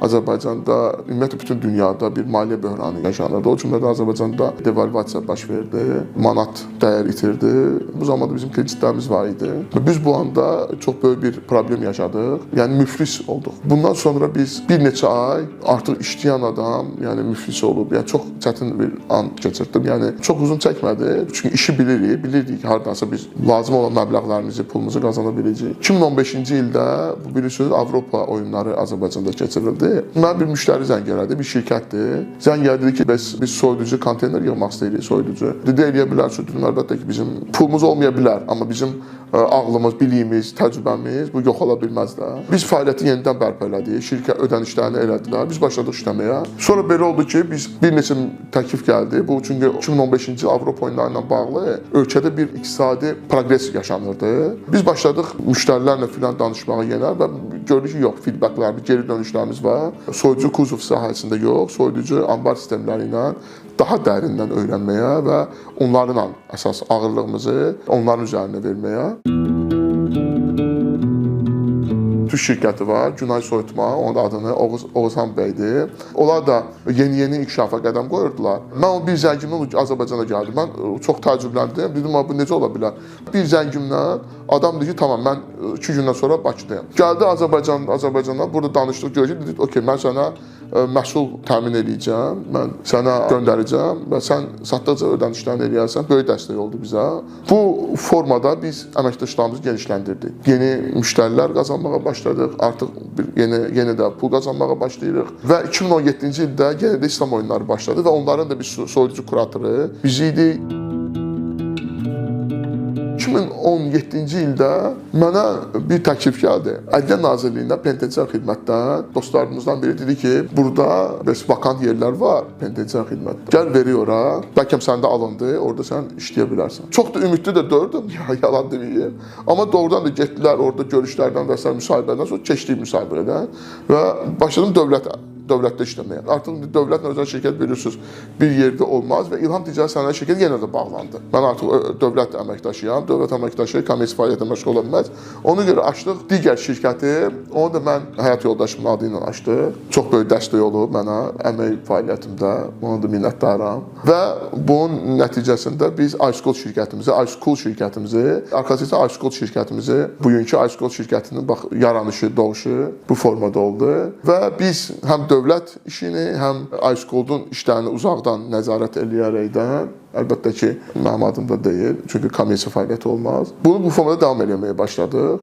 Azərbaycanda, ümumiyyətlə bütün dünyada bir maliyyə böhranı yaşanırdı. O cümlədən Azərbaycanda devalvasiya baş verdi, manat dəyər itirdi. Bu zamanda bizim kreditlərimiz var idi. Və biz bu anda çox böyük bir problem yaşadıq. Yəni müflis olduq. Bundan sonra biz bir neçə ay artıq işləyən adam, yəni müflis olub. Yəni çox çətin bir an keçirdim. Yəni çox uzun çəkmədi. Çünki işi bilirik, bilirdik ki, hardansa biz lazım olan məbləğlərimizi, pulumuzu qazana biləcəyik. 2015-ci ildə bu bilirsiniz Avropa oyunları Azərbaycanda keçirildi. Mənə bir müştəri zəng elədi, bir şirkətdir. Zəng elədi dedi ki, bəs biz soyuducu konteyner yığmaq istəyirik, soyuducu. Dedi eləyə bilərsiniz. Dedim əlbəttə ki, bizim pulumuz olmaya bilər, amma bizim ağlımız, biliyimiz, təcrübəmiz bu yox ola bilməz də. Biz fəaliyyəti yenidən bərpa elədik, şirkət ödənişlərini elədilər. Biz başladıq işləməyə. Sonra belə oldu ki, biz bir neçə təklif gəldi. Bu çünki 2015-ci il Avropa oyunları ilə bağlı ölkədə bir iqtisadi proqres yaşanırdı. Biz başladıq müştərilərlə filan danışmağa yenə və gördük ki, yox, feedbacklərimiz, geri dönüşlərimiz var. Soyuducu kuzov sahəsində yox, soyuducu anbar sistemləri ilə daha dərindən öyrənməyə və onlarla əsas ağırlığımızı onların üzərinə verməyə. Türk şirkəti var, Günay Soyutma, onun da adını Oğuzhan bəydir. Onlar da yeni-yeni inkişafa qədəm qoyurdular. Mən o bir zəngimlə Azərbaycana gəldim. Mən çox təəccübləndim. Dedim, "Bu necə ola bilər?" Bir zəngimlə adam dedi ki, "Tamam, mən 2 gündən sonra Bakıdayam." Gəldi Azərbaycandan, burada danışdıq, görüşdük, dedi, "Okey, mən sənə məhsul təmin eləyəcəm, mən sənə göndərəcəm və sən satdıqca ödənişlərini eləyərsən." Böyük dəstək oldu bizə. Bu formada biz əməkdaşlarımızı genişləndirdik. Yeni müştərilər qazanmağa başladıq. Artıq bir yeni də pul qazanmağa başlayırıq və 2017-ci ildə yenə də İslam oyunları başladı və onların da bir soyuducu kuratoru biz idik. 2017-ci ildə mənə bir təklif gəldi. Ədliyyə Nazirliyində penitensiar xidmətdən dostlarımızdan biri dedi ki, burada bəs vakant yerlər var penitensiar xidmətdə. Gəl verək ora. Bəlkə səndə alındı, orada sən işləyə bilərsən. Çox da ümidli də dördüm, ya yalan deməyim. Amma doğrudan da getdilər orada görüşlərdən və sair müsahibədən sonra keçdik müsahibədən və başladım dövlətdə işləməyə. Artıq dövlətlə özəl şirkət bilirsiniz, bir yerdə olmaz və İlham Ticarət Sənaye Şirkəti yenə də bağlandı. Mən artıq dövlət əməkdaşıyam. Dövlət əməkdaşı kommersiya fəaliyyətlə məşğul ola bilməz. Ona görə açdıq digər şirkəti. Onu da mən həyat yoldaşımın adı ilə açdıq. Çox böyük dəstək olub mənə əmək fəaliyyətimdə. Ona da minnətdaram. Və bunun nəticəsində biz iSchool şirkətimizi, iSchool şirkətimizi, arxası isə iSchool şirkətimizi, bugünkü iSchool şirkətinin bax yaranışı, doğuşu bu formada oldu və biz həm dövlət işini, həm iSchool-un işlərini uzaqdan nəzarət eləyərəkdən, əlbəttə ki, mənim adımda deyil, çünki kommersiya fəaliyyəti olmaz. Bunu bu formada davam eləməyə başladıq.